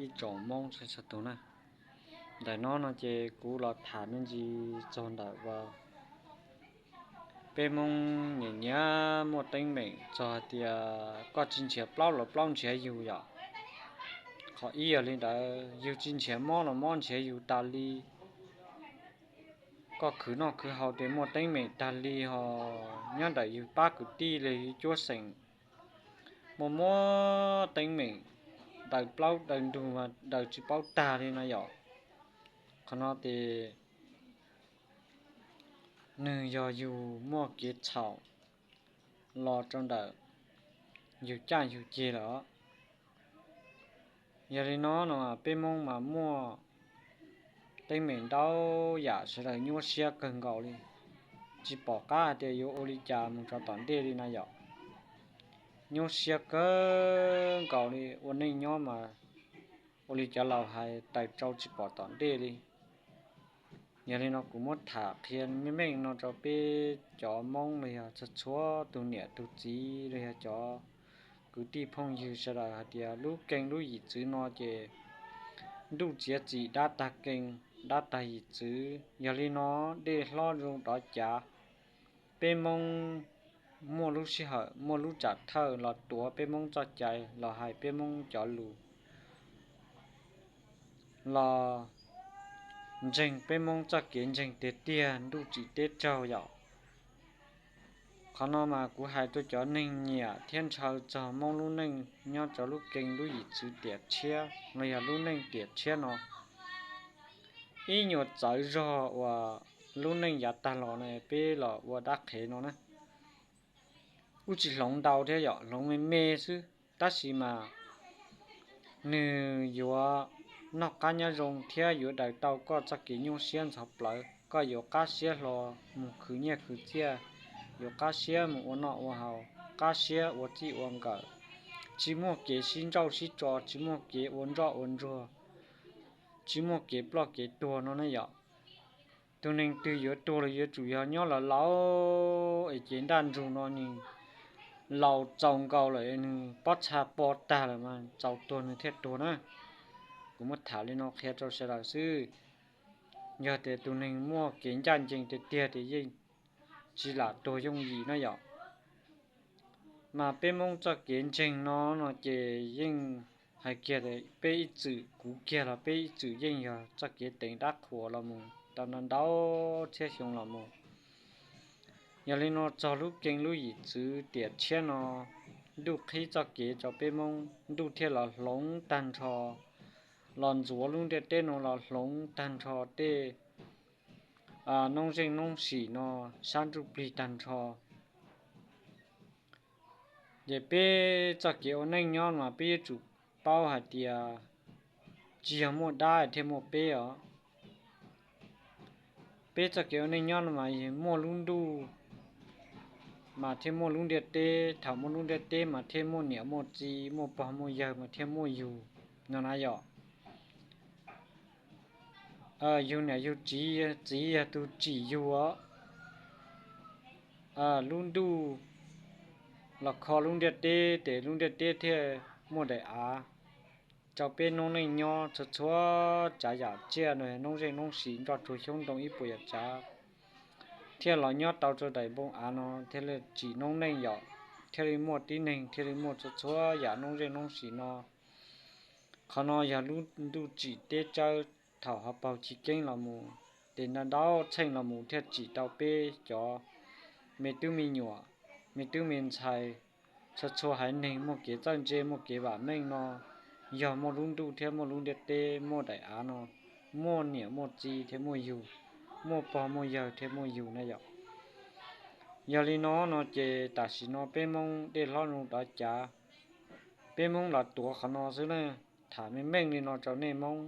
Ib tsoom Hmoob txhua txhua tus na, ntawm no no ces kuv los tham me ntsis txog ntawm uas peb Hmoob nyiam nyiam muaj teeb meem txog hais tias koj tsis nrhiav plaub los plaub nrhiav yus yom. Qhov ib yog li ntawd, yus tsis nrhiav mob los mob nrhiav yus tas li. Koj khwv noj khwv haus ces muaj teeb meem tas li ho nyob ntawm yus pab kwv tij los yus cuab xeem muaj muab teeb meem daws plaub daws ntug mas daws tsis paub tag li no yom. Qhov no ces nws yog yus muaj kev txhaum los rau ntawm yus caj yus ceg lawm. Yog li no no peb Hmoob mas muaj teeb meem ntau yam sawv daws nyuaj siab kawg nkaus li, tsis pom qab hais tias yuav ua li cas mus rau tom ntej li na yom. Nyuaj siab kawg nkaus li, ua neej nyob mas ua li cov laus hais taws tsau tsis pom tom ntej li. Yog li no kuv muab tham qhia meej meej no rau peb cov Hmoob los yog txhua txhua tus niam tus txiv los yog cov kwv tij phooj ywg sawv daws hais tias lub keeb lub yim txwv no ces ntuj txiav txim dab tag keeb dab tag yim txwv. Yog li no dej hlob zoo dov cav, peb Hmoob muaj lub sij hawm muaj lub tsam thawj los tuav peb Hmoob txoj cai los hais peb Hmoob cov lus, los ntseeg peb Hmoob txoj kev ntseeg tiag tiag ntuj tsim teb raug yom. Qhov no mas kuv hais rau cov neeg nyiam thiab ntshaw txog Hmoob lub neej nyob rau lub keeb lub yim txwv tiam tshiab los yog lub neej tiam tshiab no. Ib nyuag txawv zog uas lub neej yav tag los no peb los ua dab qhev no na, kuj tsis hloov ntau thiab yom, hloov me me xwb, tab sis mas nws yuav noj qab nyob zoo thiab yuav daws tau koj txoj kev nyuaj siab ntxhov plawv. Koj yuav qab siab hlo mus khwv nyiaj khwv txiaj, yuav qab siab mus ua noj ua haus, qab siab ua txij ua nkawm, tsis muaj kev sib nrauj sib tso, tsis muaj kev ua ntsoj ua ntsuag, tsis muaj kev ploj kev tuag no ne yom. Tus neeg twg yuav tuag los yuav tsum yog nyob laus laus es ces ntaj ntsug no nws laus txaus nkaus lawm, nws pob txha po tag lawm mas txaus tuag nws thiaj tuag na. Kuv muab tham li no qhia rau sawv daws xwb. Yog tias tus neeg muaj kev ncaj ncees tiag tiag ces yeej tsis lam tuag yooj yim na yom. Mas peb Hmoob txoj kev ntseeg no no ces yeej hais kiag tias peb ib txwm, kuv kiag los peb ib txwm yeej yog txoj kev teev dab qhuas los mus tau ntau ntau txhiab xyoo los mus. Yog li no txog lub keeb lub yim txwv tiam tshiab no, ntuj qhib txoj kev rau peb Hmoob, ntuj thiaj los hloov tag nrho, los ntxuav lub ntiaj teb no los hloov tag nrho tej noob zeej noob sim no sab ntsuj plig tag nrho. Ces peb txoj kev ua neej nyob mas peb yuav tsum paub hais tias tsis yog muaj dab thiaj muaj peb os. Peb txoj kev ua neej nyob no mas muaj lub ntuj mas thiaj muaj lub ntiaj teb, thaum muaj lub ntiaj teb mas thiaj muaj niam muaj txiv, muaj pog muaj yawg mas thiaj muaj yus no na yom. Yus niam yus txiv, txiv yog tus tsim yus os. Lub ntuj los kho lub ntiaj teb ces lub ntiaj teb thiaj muaj daim av rau peb noob neej nyob txhua txhua tsav yam tsiaj no, noob zeej noob sim nroj tsuag xyoob ntoo ib puas yam tsav thiaj los nyob tau rau daim npoo av no thiaj li tsim noob neej yom, thiaj li muaj tib neeg thiaj li muaj txhua txhua yam noob zeej noob sim no. Qhov no yog lub ntuj tsim teb tsawb thaum hauv paus chiv keeb los mus, ces ntau ntau txheej los mus thiaj tsim tau peb cov me tub me nyuam, me tub me ntxhais, txhua txhua haiv neeg muaj kev txawj ntse muaj kev vam meej no, yog muaj lub ntuj thiab muaj lub ntiaj teb muaj daim av no, muaj niam muaj txiv thiab muaj yus, muaj pog muaj yawg thiab muaj yus na yom. Yog li no no ces tam sim no peb Hmoob dej hlob zoo dov cav, peb Hmoob los tuav qhov no xwb na. Tham meej meej li no rau nej Hmoob,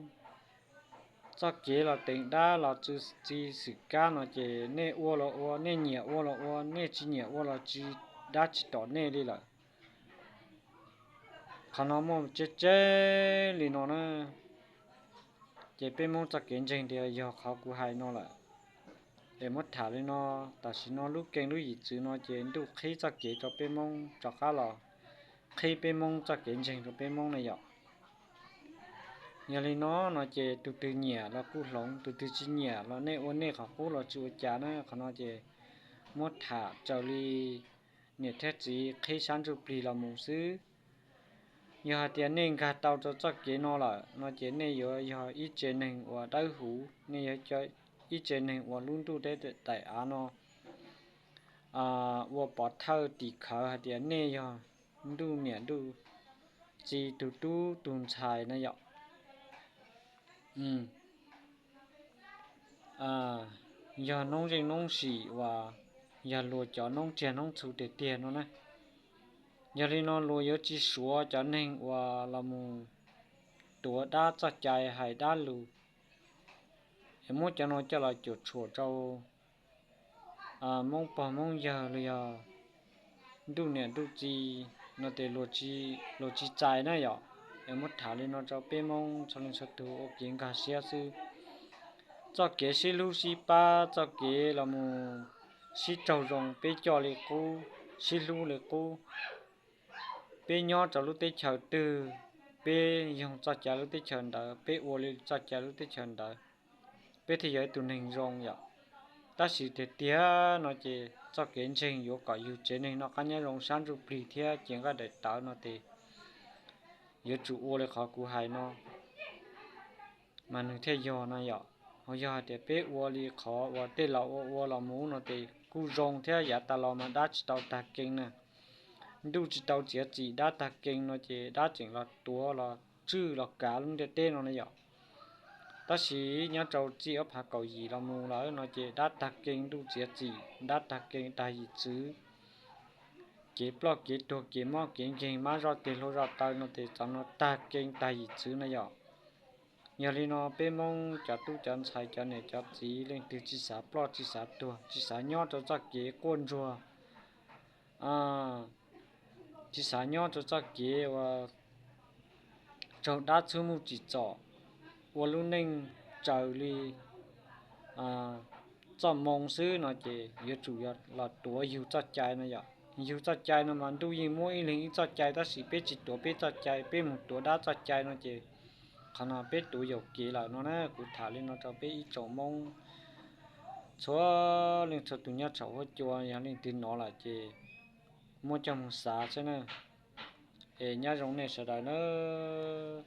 txoj kev los teev dab los txi xwm kab no ces nej ua los ua, nej nyiam ua los ua, nej tsis nyiam ua los tsis, dab tsis tom nej li lawm. Qhov no muaj tseb tseb li no na, ces peb Hmoob txoj kev ntseeg tias yog qhov kuv hais no lawm. Es muab tham li no, tam sim no lub keeb lub yim txwv no ces ntuj qhib txoj kev rau peb Hmoob rov qab los qhib peb Hmoob txoj kev ntseeg rau peb Hmoob na yom. Yog li no no ces tus twg nyiam los kuj hloov, tus twg tsis nyiam los nej ua nej qhov qub los tsis ua cas na. Qhov no ces muab tham raws li niam thiab txiv qhib sab ntsuj plig los mus xwb. Yog hais tias nej nkag tau rau txoj kev no lawm no ces nej yuav yog ib tsev neeg uas dawb huv, nej yog ib tsev neeg uas lub ntuj teb daim av no ua pov thawj tim khawv hais tias nej yog ntuj niam ntuj txiv tus tub tus ntxhais na yom. Yog noob zeej noob sim uas yog luag cov noob riag noob txhu tiag tiag no na. Yog li no luag yuav tsis suav cov neeg uas los mus tuav dab txoj cai hais dab lus es muab cov no coj los cuam tshuam rau Moob pog Moob yawg los yog ntuj niam ntuj txiv no ces luag tsis txais na yom. Es muab tham li no rau peb Moob txhua leej txhua tus ua kev nkag siab xwb. Txoj kev sib hlub sib pab, txoj kev los mus sib raug zoo, peb coj li qub, sib hlub li qub. Peb nyob rau lub teb chaws twg, peb yoog txoj cai lub teb chaws ntawd, peb ua li txoj cai lub teb chaws ntawd, peb thiaj yog ib tug neeg zoo yom. Tab sis tiag tiag no ces txoj kev ntseeg yuav kom yug tsev neeg noj qab nyob zoo sab ntsuj plig thiab cev nqaij daim tawv no ces yuav tsum ua li qhov kuv hais no mas nws thiaj yog no yom. Ho yog hais tias peb ua li qhov uas tej laus ua ua los mus no ces kuj zoo thiab, yav tas los mas dab tsis tau tag kees na. Ntuj tsis tau txiav txim, dab tag kees no ces dab tseem los tuav los tswj los kav lub ntiaj teb no na yom. Tab sis nyob rau txij ob phav kaum yim los mus lawm no ces dab tag kees ntuj txiav txim, dab tag kees tag yim txwv. Kev ploj kev tuag kev mob kev nkeeg, mab zoj tes hluas zoj taw no ces txog no tag kees tag yim txwv na yom. Yog li no peb Moob cov tub cov ntxhais cov niam cov txiv leej twg tsis xav ploj tsis xav tuag, tsis xav nyob rau txoj kev quaj ntsuag, tsis xav nyob rau txoj kev uas raug dab txhub muj tsim txom, ua lub neej raws li txoj moo xwb no ces yuav tsum los tuav yug txoj cai no yom. Yug txoj cai no mas ntuj yeej muab ib leeg ib txoj cai, tab sis peb tsis tuav peb txoj cai, peb mus tuav dab txoj cai no ces qhov no peb tuav yaum kev lawm no na. Kuv tham li no rau peb ib tsoom Moob txhua leej txhua tus nyob thaum huab cua, yog leej twg hnov lawm ces muab coj mus xav xwb na. Es nyob zoo nej sawv daws nawb.